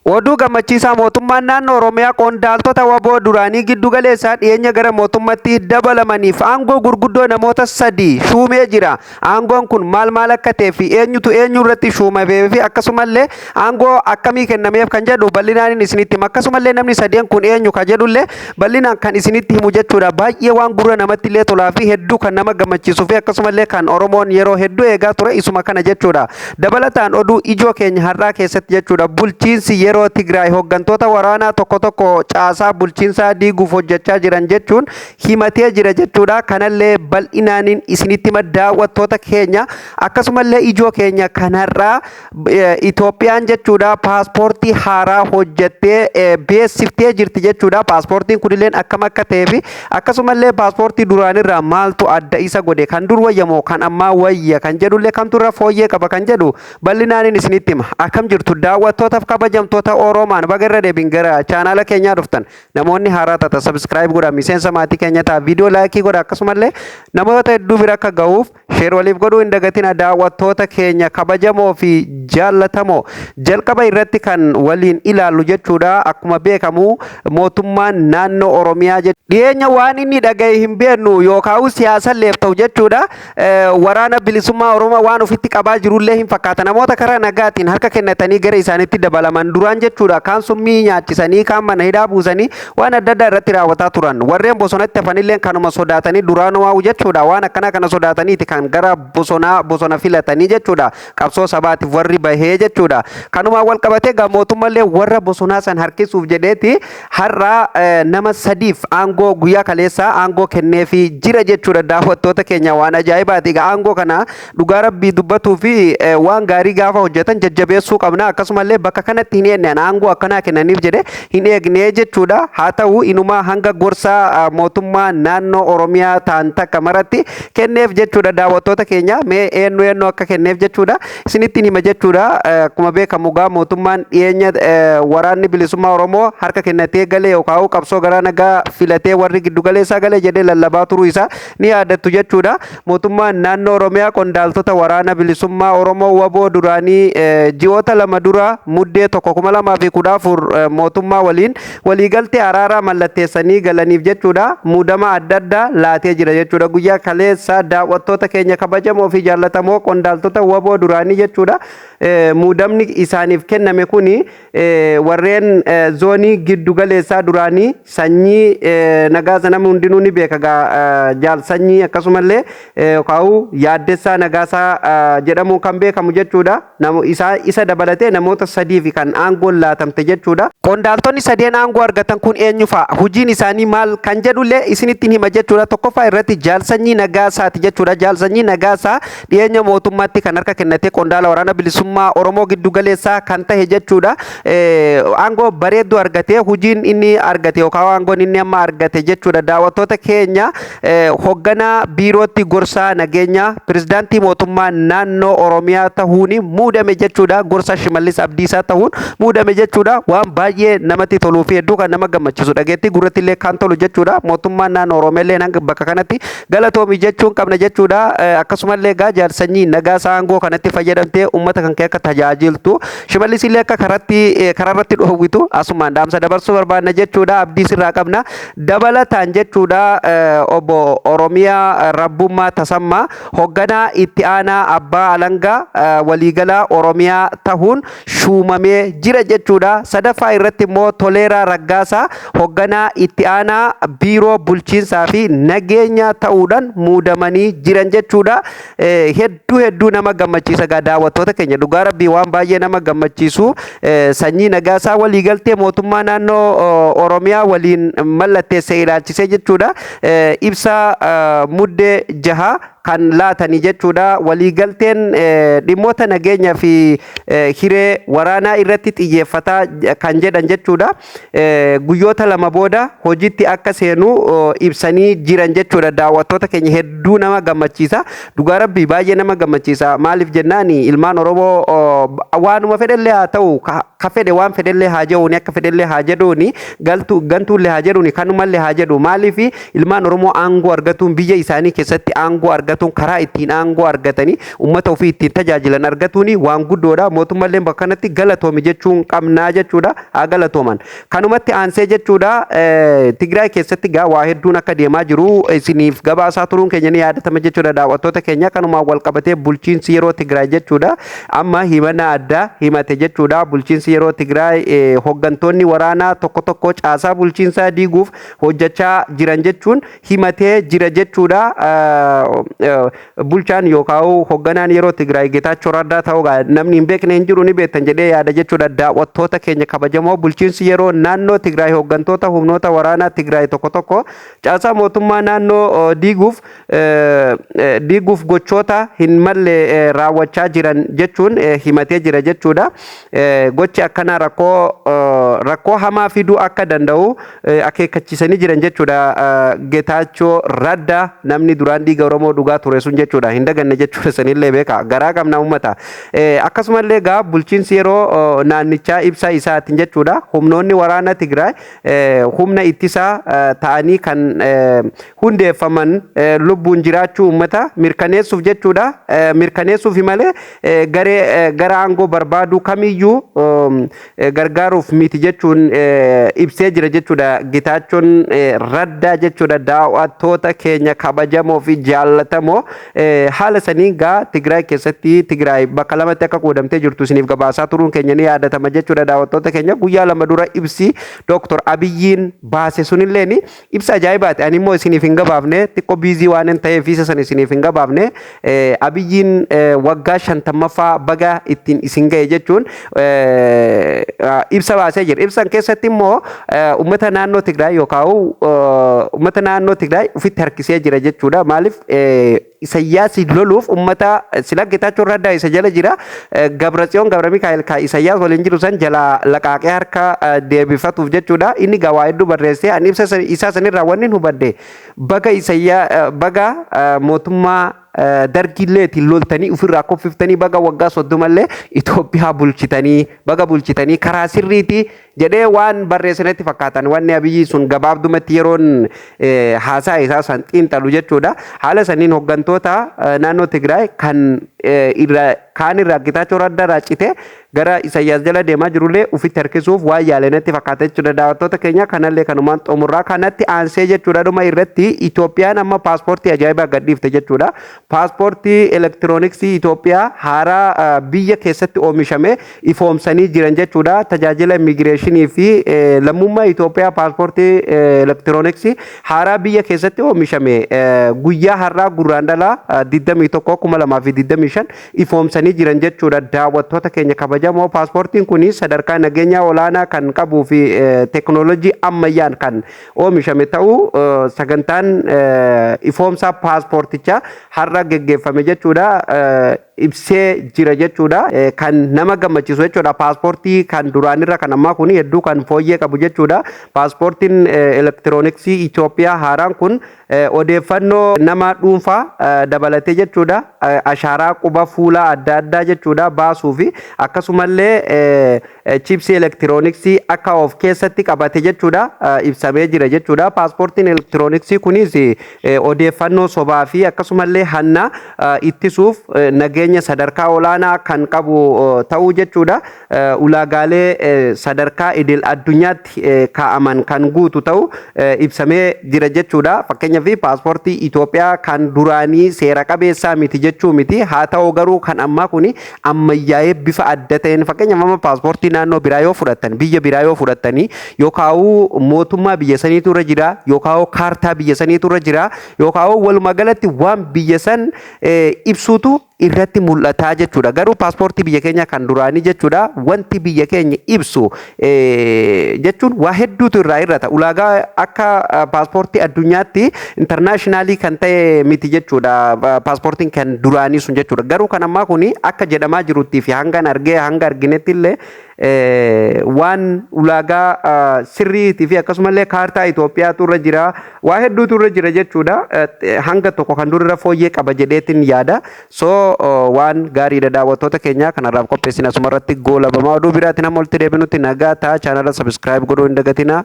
Oduu gammachiisaa: mootummaan naannoo Oromiyaa qondaaltota WBO duraanii giddu galeessaa dhiyeenya gara mootummaatti dabalamaniif aangoo gurguddoo namoota sadii shuumee jira. Aangoon kun maal maal akka ta'ee fi eenyutu eenyu irratti shuumamee fi akkasumallee aangoo akkamii kennameef kan jedhu bal'inaan isinitti hima. Akkasumallee namni sadeen kun eenyu kan jedhullee bal'inaan kan isinitti himu jechuudha. Baay'ee waan gurra namatti illee tolaa fi hedduu kan nama gammachiisuu fi akkasumallee kan Oromoon yeroo hedduu eegaa ture isuma kana jechuudha. Dabalataan oduu ijoo keenya har'aa keessatti jechuudha, bulchiinsi yeroo Tigraay hooggantoota waraanaa tokko tokko caasaa bulchiinsaa diiguuf hojjechaa jiran jechuun himatee jira jechuudha. Kanallee bal'inaaniin isinitti hima, daawwattoota keenya. Akkasumallee ijoo keenya kanarraa Itoophiyaan jechuudha paaspoortii haaraa hojjettee beeksiftee jirti jechuudha. Paaspoortiin kunillee akkam akka ta'ee fi akkasumallee paaspoortii duraanirraa maaltu adda isa godhe, kan dur wayyamoo kan ammaa wayya kan jedhullee, kamtu irra fooyyee qaba kan jedhu bal'inaaniin isinitti hima. Akkam jirtu, daawwattootaaf kabajamtoota Oromaan? Baga irra deebiin gara chaanaala keenyaa dhuftan. Namoonni haaraa taata subscribe godha, miseensa maatii keenya ta'a, viidiyoo like godha, akkasumallee namoota hedduu bira akka ga'uuf share waliif godhuu hin dagatina. Daawwattoota keenya kabajamoo fi jaallatamoo, jalqaba irratti kan waliin ilaallu jechuudha, akkuma beekamu mootummaan naannoo Oromiyaa dhiyeenya waan inni dhagaye hin beeknu yookaan siyaasalleef ta'u jechuudha, Waraana Bilisummaa Oromoo waan ofitti qabaa jirullee hin fakkaata. Namoota karaa nagaatiin harka kennatanii gara isaaniitti dabalaman duraan jechuudha, kaan summii nyaachisanii, kaan mana hidhaa buusanii, waan adda addaa irratti raawwataa turan. Warreen bosonatti hafanillee kanuma sodaatanii duraan waa'u jechuudha. Waan akkana kana sodaataniiti kan gara bosonaa bosona filatanii jechuudha, qabsoo sabaatiif warri bahee jechuudha. Kanumaan wal qabatee gaa mootummallee warra bosonaa san harkisuuf jedheeti har'a nama sadiif aangoo guyyaa kaleessaa aangoo kenneefii jira jechuudha. Daawwattoota keenya, waan ajaa'ibaati. Egaa aangoo kana dhugaa Rabbii dubbatuu fi waan gaarii gaafa hojjetan jajjabeessuu qabna. Akkasumallee bakka kanatti hin eegne, aangoo akkanaa kennaniif jedhe hin eegne jechuudha. Haa ta'u, inumaa hanga gorsaa mootummaa naannoo Oromiyaa ta'an takka maratti kenneef jechuudha. Daawwattoota keenya, mee eenyu eenyu akka kenneef jechuudha isinittiin hima jechuudha. Akkuma beekamu gaa mootummaan dhiyeenya Waraanni Bilisummaa Oromoo harka kennatee galee yookaan qabsoo garaa nagaa filatee warri giddugaleessaa galee jedhee lallabaa turuu isaa ni yaadattu jechuudha. Mootummaan naannoo Oromiyaa qondaaltota Waraana Bilisummaa Oromoo WBO duraanii ji'oota 2 dura Muddee 1, 2014 mootummaa waliin waliigaltee araaraa mallatteessanii galaniif jechuudha muudama adda addaa laatee jira jechuudha. Guyyaa kaleessa, daawwattoota keenya kabajamoo fi jaallatamoo, qondaaltota WBO duraanii jechuudha muudamni isaaniif kenname kuni warreen zoonii giddu galeessaa duraanii Sanyii Nagaasa, namni hundinuu ni beeka jaal Sanyii, akkasumallee kaa'u Yaaddessaa Nagaasaa jedhamuun kan beekamu jechuudha. Isa dabalatee namoota sadii fi kan aangoon laatamte jechuudha. Qondaaltonni sadeen aangoo argatan kun eenyu fa'a? Hojiin isaanii maal kan jedhullee isinittiin hima jechuudha. Tokkoffaa irratti jaal Sanyii Nagaasaati jechuudha. Jaal Sanyii Nagaasaa dhiyeenya mootummaatti kan harka kennatee qondaala Waraana Bilisummaa Oromoo giddu galeessaa kan tahe jechuudha. Aangoo bareedduu argatee, hojiin inni argate yookaan aangoon inni amma argate jechuudha, daawwattoota keenya, hoogganaa biirootti gorsaa nageenyaa pirezidaantii mootummaa naannoo Oromiyaa tahuun muudame jechuudha. Gorsa Shimallis Abdiisaa tahuun muudame jechuudha. Waan baay'ee namatti toluu fi hedduu kan nama gammachiisu, dhageettii gurratti illee kan tolu jechuudha. Mootummaan naannoo Oromiyaa illee hanga bakka kanatti galatoomi jechuun qabna jechuudha. Akkasumallee egaa jaal Sanyii Nagaasaa aangoo kanatti fayyadamtee uummata kan kee akka tajaajiltu, Shimallis illee akka karatti karaarratti dhoowwitu asumaan dhaamsa dabarsuu barbaanna jechuudha. Abdii sirraa qabna. Dabalataan jechuudha, obbo Oromiyaa Rabbummaa Tasammaa hoogganaa itti aanaa abbaa alangaa waliigalaa Oromiyaa tahuun shuumamee jira jechuudha. Sadaffaa irratti immoo Toleeraa Raggaasaa hoogganaa itti aanaa biiroo bulchiinsaa fi nageenya ta'uudhaan muudamanii jiran jechuudha. Hedduu hedduu nama gammachiisa gaa, daawwattoota keenya, dhugaa Rabbii waan baay'ee nama gammachiisu. Sanyii Nagaasaa waliigaltee mootummaa naannoo Oromiyaa waliin mallatteesse ilaalchisee jechuudha, ibsa Muddee 6 kan laatanii jechuudha. Waliigalteen dhimmoota nageenya fi hiree waraanaa irratti xiyyeeffataa kan jedhan jechuudha. Guyyoota 2 booda hojiitti akka seenu ibsanii jiran jechuudha. Daawwattoota keenya, hedduu nama gammachiisa. Dhugaa Rabbii baay'ee nama gammachiisa. Maaliif jennaan, ilmaan Oromoo waanuma fedhellee haa ta'u Ka fedhe waan fedhellee haa jedhuuni, akka fedhellee haa jedhuuni, galtu gantuullee haa jedhuuni, kanumallee haa jedhu. Maaliif ilmaan Oromoo aangoo argatuun, biyya isaanii keessatti aangoo argatuun, karaa ittiin aangoo argatanii ummata ofii ittiin tajaajilan argatuuni waan guddoodha. Mootummallee bakka kanatti galatoomi jechuun qabnaa jechuudha. Haa galatooman. Kanumatti aansee jechuudha, Tigraay keessatti gaa waa hedduun akka deemaa jiru isiniif gabaasaa turuun keenya ni yaadatama jechuudha, daawwattoota keenya. Kanumaan wal qabatee bulchiinsi yeroo Tigraay jechuudha amma himana addaa himate jechuudha. Bulchiinsi yeroo Tigraay hooggantoonni waraanaa tokko tokko caasaa bulchiinsaa diiguuf hojjechaa jiran jechuun himatee jira jechuudha. Bulchaan yookaan hoogganaan yeroo Tigraay Geetaachoo Raddaa ta'uu namni hin beekne hin jiru, ni beektan jedhee yaada jechuudha. Daawwattoota keenya kabajamoo, bulchiinsi yeroo naannoo Tigraay hooggantoota humnoota waraanaa Tigraay tokko tokko caasaa mootummaa naannoo diiguuf gochoota hin malle raawwachaa jiran jechuun himatee jira jechuudha. Gochi akkanaa rakkoo hamaa fiduu akka danda'u akeekkachiisanii jiran jechuudha. Getaachoo Raddaa, namni duraan dhiiga Oromoo dhugaa ture sun jechuudha. Hin daganne jechuudha, sanillee beeka. Garaa qabna uummata. Akkasumallee gaa bulchiinsi yeroo naannichaa ibsa isaatiin jechuudha, humnoonni waraana Tigraay humna ittisaa ta'anii kan hundeeffaman lubbuun jiraachuu uummata mirkaneessuuf jechuudha. Mirkaneessuuf malee garee gara aangoo barbaadu kamiyyuu gargaaruuf miti jechuun ibsee jira jechuudha. Getaachoon Raddaa jechuudha. Daawwattoota keenya kabajamoo fi jaallatamoo, haala sanii gaa Tigraay keessatti Tigraay bakka lamatti akka qoodamtee jirtu isiniif gabaasaa turuun keenya ni yaadatama jechuudha. Daawwattoota keenya, guyyaa 2 dura ibsi Dooktor Abiyyiin baase sunilleen ibsa ajaa'ibaati. Ani immoo isiniif hin gabaafne, xiqqoo busy waan hin ta'eef isa san isiniif hin gabaafne. Abiyyiin waggaa 50ffaa baga ittiin isin ga'e jechuun ibsa baasee jira. Ibsan keessatti immoo uummata naannoo Tigraay yookaan uummata naannoo Tigraay ofitti harkisee jira jechuudha. Maaliif Isayyaas loluuf uummata sila Geetaachoo Raddaa isa jala jira. Gabratsiyoon Gabra Mikaa'el ka Isayyaas waliin jiru san jala laqaaqee harka deebifatuuf jechuudha. Inni gawaa hedduu barreessee, ani ibsa isaa sanirraa wanni hin hubadde, baga Isayyaa baga mootummaa dargiilleetiin loltanii ofirraa koffiftanii, baga waggaa 30llee Itoophiyaa bulchitanii, baga bulchitanii karaa sirriitii jedhee waan barreessanitti fakkaatan wanni Abiyyi sun gabaabdumatti yeroon haasaa isaa san xiinxalu jechuudha. Haala saniin hooggantoota naannoo Tigraay kan irra kaan irraa Geetaachoo Raddaa irraa cite gara Isayyaas jala deemaa jirullee ofitti harkisuuf waan yaalanatti fakkaata jechuudha. Daawwattoota keenya, kanallee kanumaan xumurraa. Kanatti aansee jechuudha, dhuma irratti Itoophiyaan amma paaspoortii ajaa'ibaa gadhiifte jechuudha. Paaspoortii elektirooniksii Itoophiyaa haaraa biyya keessatti oomishame ifoomsanii jiran jechuudha. Tajaajila immigireeshinii fi lammummaa Itoophiyaa paaspoortii elektirooniksii haaraa biyya keessatti oomishame guyyaa har'aa Gurraandhalaa 21 2025 ifoomsanii jiran jechuudha. Daawwattoota keenya kabajamoo, paaspoortiin kun sadarkaa nageenyaa olaanaa kan qabuu fi teekinooloojii ammayyaan kan oomishame ta'uu sagantaan ifoomsaa paaspoortichaa har'a geggeeffame jechuudha. Ibsee jira jechuudha. Kan nama gammachiisu jechuudha. Paaspoortii kan duraanirra kan ammaa kun hedduu kan fooyyee qabu jechuudha. Paaspoortiin elektirooniksii Itoophiyaa haaraan kun odeeffannoo nama dhuunfaa dabalatee jechuudha. Ashaaraa quba fuulaa adda addaa jechuudha baasuu fi akkasumallee chipsii elektirooniksii akka of keessatti qabate jechuudha ibsamee jira jechuudha. Paaspoortiin elektirooniksii kunis odeeffannoo sobaa fi akkasumallee hanna ittisuuf nageenya sadarkaa olaanaa kan qabu ta'uu jechuudha. Ulaagaalee sadarkaa idil addunyaatti kaa'aman kan guutu ta'uu ibsamee jira jechuudha. Fakkeenyaaf, paaspoortii Itoophiyaa kan duraanii seera qabeessaa miti jechuu miti. Haa ta'u garuu kan ammaa kuni ammayyaa'ee bifa adda ta'een, fakkeenyaaf amma paaspoortii naannoo biraa yoo fudhattan, biyya biraa yoo fudhattanii, yookaan mootummaa biyya saniitu irra jira, yookaan kaartaa biyya saniitu irra jira, yookaan walumaa galatti waan biyya san ibsuutu irratti mul'ataa jechuudha. Garuu paaspoortii biyya keenya kan duraanii jechuudha, wanti biyya keenya ibsu jechuun waa hedduutu irraa hir'ata. Ulaagaa akka paaspoortii addunyaatti international kan ta'e miti jechuudha. Paaspoortiin kan duraanii sun jechuudha. Garuu kan ammaa kuni akka jedhamaa jiruttii fi hangan argee hanga arginetti illee Waan ulaagaa sirriitii fi akkasumallee kaartaa Itoophiyaatu irra jira. Waa hedduutu irra jira jechuudha. Hanga tokko kan durirra fooyyee qaba jedheetiin yaada. So waan gaariidha, daawwattoota keenya, kanarraaf qopheessine asumarratti goolabamaa. Oduu biraatiin hamma walitti deebinutti nagaa ta'a. Chaanala subscribe godhuu hin dagatinaa.